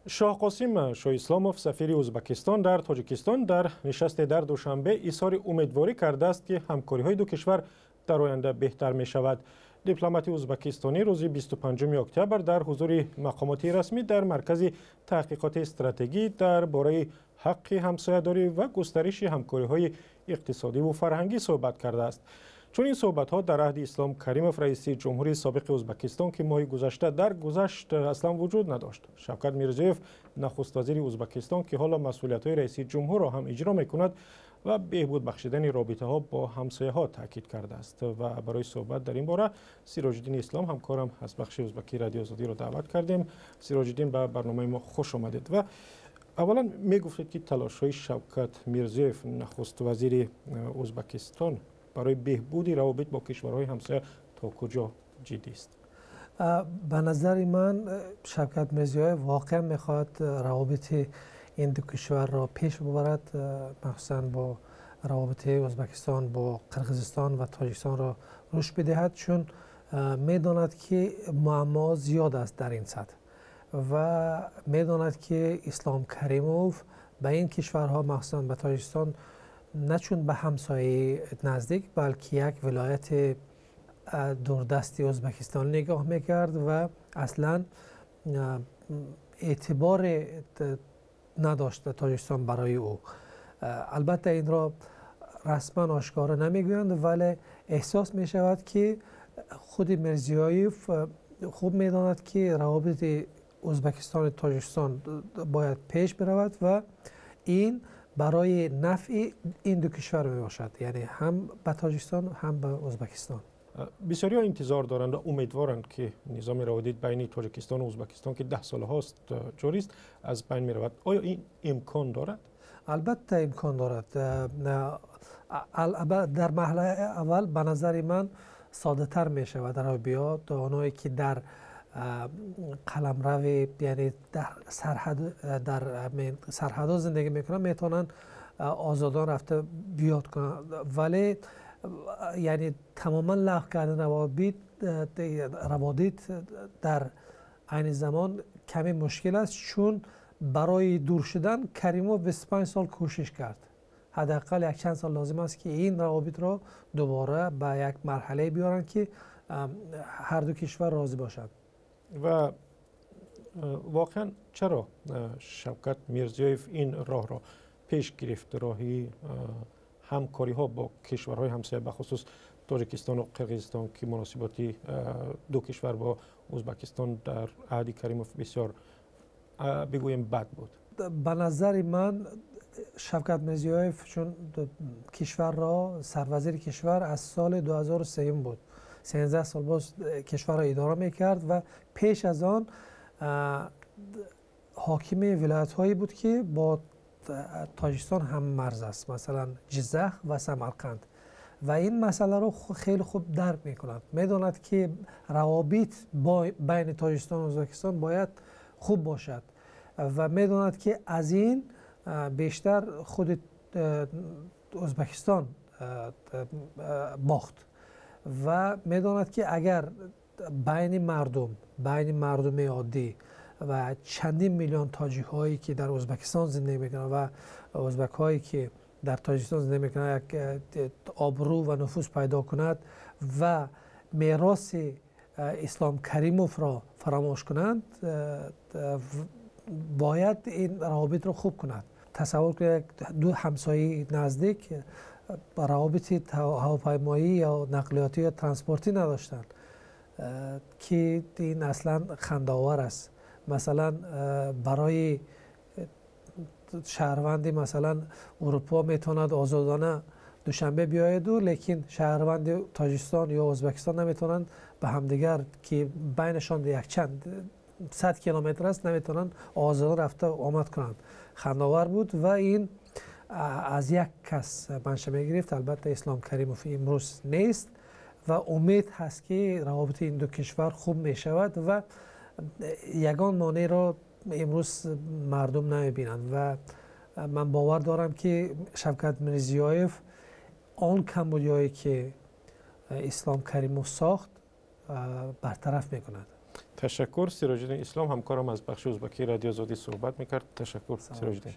Шоҳқосим Шоҳисломов, сафири Ӯзбекистон дар Тоҷикистон, дар нишасте дар Душанбе изҳори умедворӣ кардааст, ки ҳамкориҳои ду кишвар дар оянда беҳтар мешавад. Дипломати ӯзбекистонӣ рӯзи 25 октябр дар ҳузури мақомоти расмӣ дар Маркази таҳқиқоти стратегӣ дар бораи ҳаққи ҳамсоядорӣ ва густариши ҳамкориҳои иқтисодӣ ва фарҳангӣ суҳбат кардааст. Чунин суҳбатҳо дар аҳди Ислом Каримов, раиси ҷумҳури собиқи Ӯзбекистон, ки моҳи гузашта даргузашт, аслан вуҷуд надошт. Шавкат Мирзиёев, нахуствазири Ӯзбекистон, ки ҳоло масъулиятҳои раиси ҷумҳурро ҳам иҷро мекунад, ва беҳбуд бахшидани робитаҳо бо ҳамсояҳо таъкид кардааст. Ва барои суҳбат дар ин бора Сироҷиддин Ислом, ҳамкорам аз бахши ӯзбекии Радиои Озодиро даъват кардем. Сироҷиддин, ба барномаи мо хуш омадед. Ва аввалан мегуфтед, ки талошҳои Шавкат Мирзиёев, нахуствазири Ӯзбекистон, барои беҳбуди равобит бо кишварҳои ҳамсоя то куҷо ҷиддист? Ба назари ман, Шавкат Мирзиёев воқеан мехоҳад равобити ин ду кишварро пеш бибарад, махсусан бо равобити Ӯзбекистон бо Қирғизистон ва Тоҷикистонро рушд бидиҳад, чун медонад, ки муаммо зиёд аст дар ин сатҳ, ва медонад, ки Ислом Каримов ба ин кишварҳо, махсусан ба Тоҷикистон, на чун ба ҳамсояи наздик, балки як вилояти дурдасти Ӯзбекистон нигоҳ мекард ва аслан эътиборе надошт Тоҷикистон барои ӯ. Албатта, инро расман ошкоро намегӯянд, вале эҳсос мешавад, ки худи Мирзиёев хуб медонад, ки равобити Ӯзбекистону Тоҷикистон бояд пеш биравад ва ин барои нафъи ин ду кишвар мебошад, яъне ҳам ба Тоҷикистон, ҳам ба Ӯзбекистон. Бисёриҳо интизор доранд ва умедворанд, ки низоми раводид байни Тоҷикистону Ӯзбекистон, ки 10 солҳост ҷорист, аз байн меравад. Оё ин имкон дорад? Албатта, имкон дорад. Дар марҳилаи аввал, ба назари ман, соддатар мешавад равобит. Онҳое ки дар қаламрави, яъне дар сарҳад, дар сарҳадҳо зиндагӣ мекунанд, метавонанд озодон рафта биёд кунанд, вале яъне тамоман лағв кардани раводид дар айни замон каме мушкил аст, чун барои дур шудан Каримов 25 сол кӯшиш кард. Ҳадди ақал якчанд сол лозим аст, ки ин равобитро дубора ба як марҳалае биёранд, ки ҳар ду кишвар розӣ бошанд. Ва воқеан чаро Шавкат Мирзиёев ин роҳро пеш гирифт, роҳи ҳамкориҳо бо кишварҳои ҳамсоя, бахусус Тоҷикистону Қирғизистон, ки муносиботи ду кишвар бо Ӯзбекистон дар аҳди Каримов бисёр, бигӯем, бад буд? Ба назари ман, Шавкат Мирзиёев чун кишварро, сарвазири кишвар аз соли 2003 буд, 13 сол боз кишварро идора мекард ва пеш аз он ҳокими вилоятҳое буд, ки бо Тоҷикистон ҳаммарз аст, масалан Ҷиззах ва Самарқанд, ва ин масъаларо хеле хуб дарк мекунад. Медонад, ки равобит байни Тоҷикистону Ӯзбекистон бояд хуб бошад, ва медонад, ки аз ин бештар худи Ӯзбекистон бохт, ва медонад, ки агар байни мардуми оддӣ ва чандин миллион тоҷикҳое, ки дар Ӯзбекистон зиндагӣ мекунанд, ва ӯзбекҳое, ки дар Тоҷикистон зиндагӣ мекунанд, як обрӯ ва нуфуз пайдо кунад ва мероси Ислом Каримовро фаромӯш кунанд, бояд ин равобитро хуб кунад. Тасаввур кунед, ду ҳамсояи наздик равобити ҳавопаймоӣ ё нақлиётӣ ё транспортӣ надоштанд, ки ин аслан хандаовар аст. Масалан, барои шаҳрванди, масалан, Урупо метавонад озодона Душанбе биёяду, лекин шаҳрванди Тоҷикистон ё Ӯзбекистон наметавонанд ба ҳамдигар, ки байнашон якчанд сад километр аст, наметавонанд озодона рафта омад кунанд. Хандаовар буд ва ин аз як кас манша мегирифт. Албатта, Ислом Каримов имрӯз нест ва умед ҳаст, ки равобити ин ду кишвар хуб мешавад ва ягон монеъро имрӯз мардум намебинанд. Ва ман бовар дорам, ки Шавкат Мирзиёев он камбудиҳое, ки Ислом Каримов сохт, бартараф мекунад. Ташаккур. Сироҷиддин Ислом, ҳамкорам аз бахши узбакии Радиои Озодӣ, суҳбат мекард. Ташаккур, Сироҷиддин.